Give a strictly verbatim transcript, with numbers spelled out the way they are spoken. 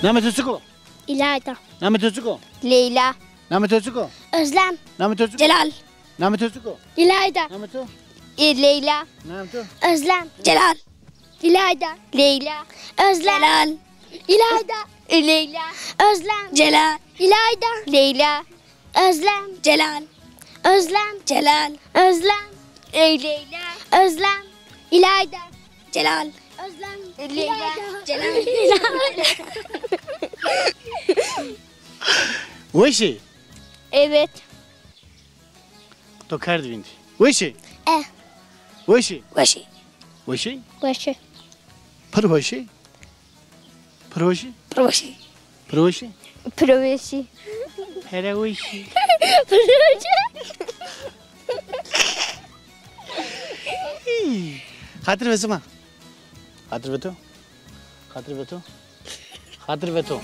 Namê to çik o? İlayda. Namê to çik o? Leyla. Namê to çik o? Özlem. Namê to çik o? Celal. Namê to çik o? İlayda. Namê to? E, Leyla. Namê to? Özlem. Celal. İlayda. Leyla. Özlem. Celal. İlayda. E, Leyla. Özlem. Celal. İlayda. Leyla. Özlem. Celal. Özlem. Celal. Özlem. Ey Leyla. Özlem. İlayda. Celal. Özlem. Ey Leyla. İlayda. Celal. Weşî. Evet. To kerd vîndî. Weşî. E. Weşî. Weşî. Weşî? Weşî. Pir weşî. Proje? Proje. Proje? Proje. Proje. Proje. Xatir ve sima. Xatir ve to. Xatir ve to. Xatir ve to.